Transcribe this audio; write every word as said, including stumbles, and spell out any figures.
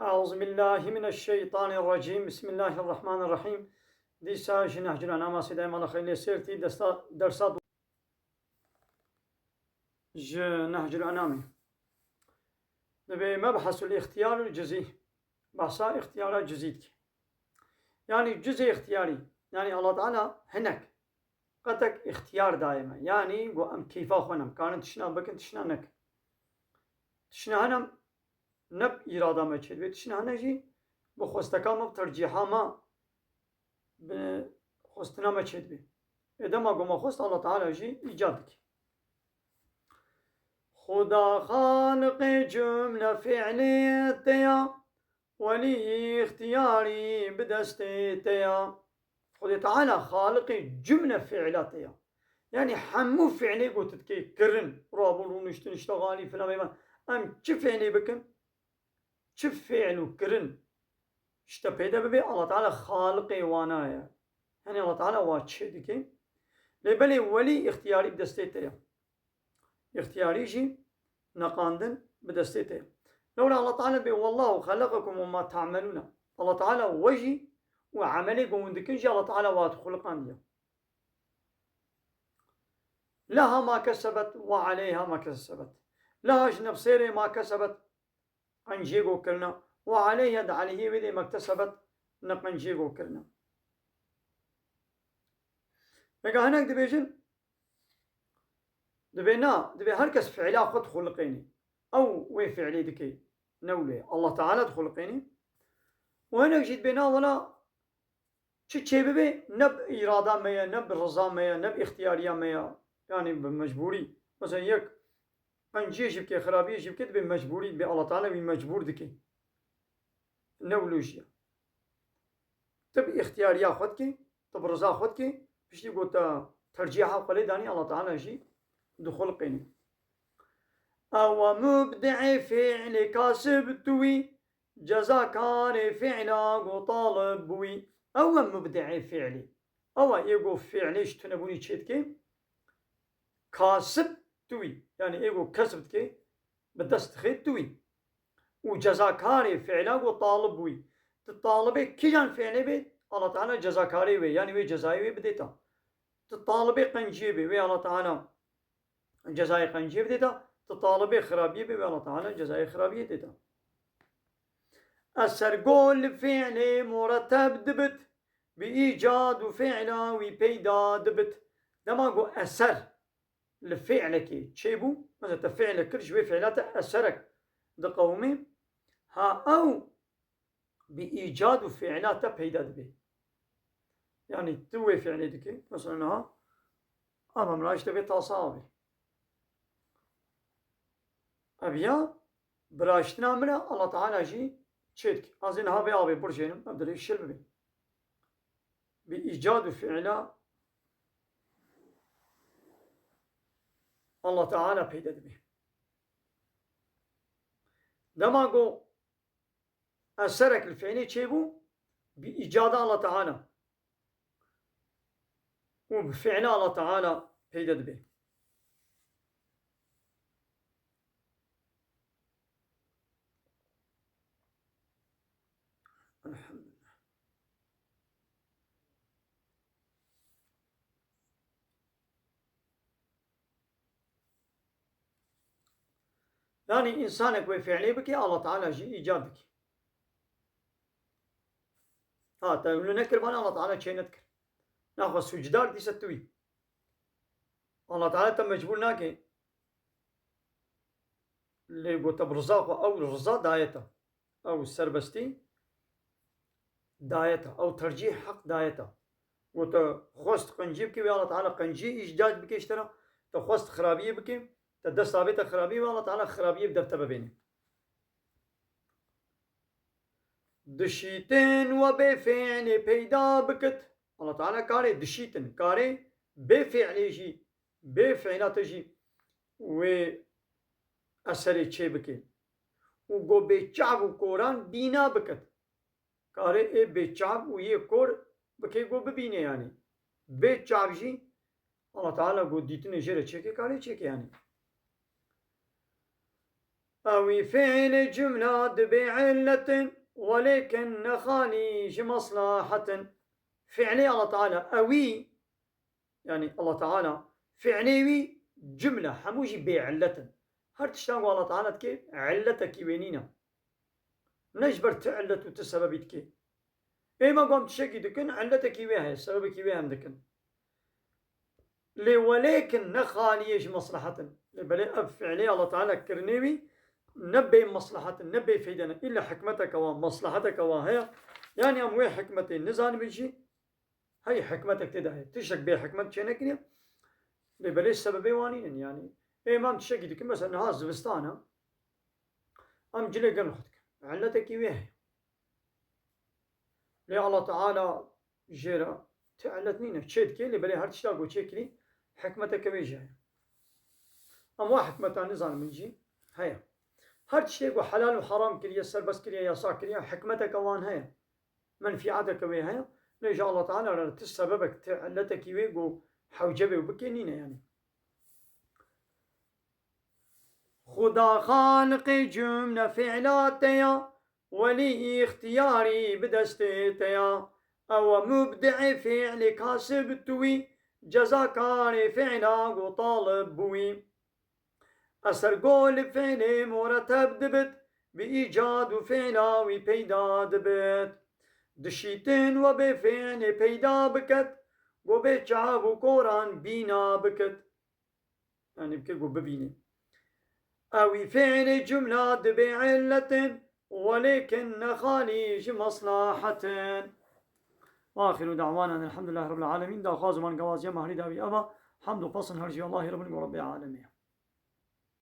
Eûzubillahimineşşeytanirrecîm. Bismillahirrahmanirrahîm. Dîsa ji Nehcul Enama Seyda Emala Xeylê Sêrtî desta, dersa ji Nehcul Enamê. Divê mebhesul îxtiyarul cuzî. Behsa îxtiyara cuzî dike. Yanî cuzê îxtiyarî. Yanî Allah Teala hinek. Qetek îxtiyar daye me. Yanî got em keyfa xwe ne. Em karin tişna bikin, tişna nekin. Tişna hene ne bi îrada me çêdibê. Tişna hene jî bi xwesteka me, bi tercîha me, bi xwestina me çêdibê. Ê dema ku me xwest, Allah Teala jî îcad dike. Xuda xaliqê cumle fiilê te ya, welî îxtiyarî bi destê te ya. Xwedê Teala xaliqê cumle fiila te ya. Yanî hemû fiilê ku tu dikê, kirin, rabûn, rûniştin, îştexalî, filan, bêvan. Em çi fiilê bikin, çi fiil û kirin ji te peyda bibe, Allah Teala xaliqê wana ye. Yanî Allah Teala wa çê dike. Lê belê welî îxtiyarî bi destê te ye. Îxtiyarî jî neqandin bi destê te ye. Lewra Allah Teala bê, "Wallahu xeleqekum we ma ta'melûne." Allah Teala we jî û emelê ku hûn dikin jî Allah Teala wa xuliqandiye. Leha ma kesebet we aleyha ma kesebet. Leha ji nefsê rê ma kesebet, qenciyê ku kirine, we aleyha, di aleyhê wê de mektesebet, ne qenciyê ku kirine. Vega hinek dibêjin, divê na, divê her kes fiila xwe dixuliqênê. Ew wê fiilê dike, ne wê. Allah Teala dixuliqênê. Û hinek jî dibê na, wela çi çê bibe, ne bi îrada me ye, ne bi riza me ye, ne bi îxtiyariya me ye. Yanî bi mecbûrî. Mesela yek qenciyê jî bike, xirabiyê jî bike, dibê mecbûrî, dibê Allah Teala wî mecbûr dike. Ne wilo jî ye. Tu bi îxtiyariya xwe dikê, tu bi riza xwe dikê, piştî ku te tercîha xwe lê danî, Allah Teala jî dixuliqênê. Ew e mubdi'ê fiilê kasib tu wî, cezakarê fiila ku talib bûyî. Ew e mubdi'ê fiilê. Ew e ê ku fiilê ji tunebûnî çê dike, kasib tu wî. Yanî ê ku kesb dike, bi dest dixê tu wî. Û cezakarê fiila ku talib bûyî. Tu talibê kîjan fiilê bê, Allah Teala cezakarê wê, yanî wê cezayê wê bidê te. Tu talibê qenciyê bê, wê Allah Teala cezayê qenciyê bidê te. Tu talibê xirabiyê bê, wê Allah Teala cezayê xirabiyê dê te. Eser go li fiilê muretteb dibit, bi îcad û fiila wî peyda dibit. Dema ku eser li fiilekê çêbû, mesela te fiilek kir, ji wê fiila te eserek diqewimê, ha ew bi îcad û fiila te peyda dibe. Yanî tu wê fiilê dikî, mesela niha, ama min ra ji te vê tasa avê. Ev ya, bi raştina min re Allah Teala jî çê dike. Ez ê niha vê avê birjênim, ev dilê şil bibe. Bi îcad û fiila Allah Teala peyda dibe. Dema ku eserek li fiilê çêbû, bi îcada Allah Teala û bi fiila Allah Teala peyda dibe. Elhamdülillah. Yanî însanek wê fiilê bike, Allah Teala jî îcad dike. Ha, te wilo nekir, vana Allah Teala çê nedikir. Naxwe sûcdar dîse tu yî. Allah Teala te mecbûr nake. Lê got te bi riza xwe, ew riza daye te. Ew serbestî daye te. Ew tercîh, heq daye te. Got te xwest qencî bike, wê Allah Teala qencî îcad bike ji te re. Te xwest xirabiyê bike, te dest avête xirabiyê, wê Allah Teala xirabiyê bi dev te bibêne. Dişîtin we bê fiilê peyda bikit. Allah Teala karê dişîtin, karê bê fiilê jî, bê fiila te jî wê eserê çê bike. Û go bê çav û koran bîna bikit. Karê ê bê çav û yê kor bike go bibîne yanî. Bê çav jî Allah Teala go dîtinê jê re çêke, karê çêke yanî. Ewî fiilê cumla dibê illetin, welêkin ne xalî ji meslahetin. Fiilê Allah Teala, ewî, yanî Allah Teala, fiilê wî cumla, hemû jî bê illetin. Her tiştan ku Allah Teala dike, illetekî wê nîne. Ne ji ber ti illet û ti sebebî dike. Êma ku em tiştekî dikin, illetekî wê heye, sebebekî wê em dikin. Lê welêkin ne xaliyê ji meslahetin. Lê belê ev fiilê Allah Teala kirinê wî ne bê meslahetin, ne bê feyde ne. Îlla hikmeteke wa, meslaheteke wa heye. Yanî em wê hikmetê nizanibin jî, hey hikmetek tê de heye. Tiştek bê hikmet çênekiriye. Lê belê sebebê wan nînin yanî. Êma em tiştekî dikin, mesela niha zivistan e. Em cilê gel xwe dikin. Illetekî wê heye. Lê Allah Teala jê re ti illet nîne. Çê dike, lê belê her tişta ku çêkirî, hikmeteke wê jî heye. Em wa hikmeta nizanin min jî heye. Her tiştê ku helal û heram kiriye, serbest kiriye, yasax kiriye, hikmeteke wan heye. Menfiateke wê heye. Lê ji Allah Teala re ti sebebek, ti illetekî wê ku hewce bê û bike nîne yanî. Xuda xaliqê cumle fiila te ya, welî îxtiyarî bi destê te ya. Ew e mubdi'ê fiilê kasib tu wî, cezakarê fiila ku talib bûyî. Eser go li fiilê mureteb dibit, bi îcad û fiila wî peyda dibit. Dişîtin we bê fiilê peyda biket, go bê çav û koran bîna bikit. Yanî bike ku bibînî. Ewî fiilê cumla dibê illetin, welêkin ne xalî ji meslahetin. Axiru da'wana elhamdulillahi rabbil alemin. Daxwaz û mangawaziya mahrî dawî eva. Hamd û pesn her jî Allahî Rabbin ku Rabbê alemê ye.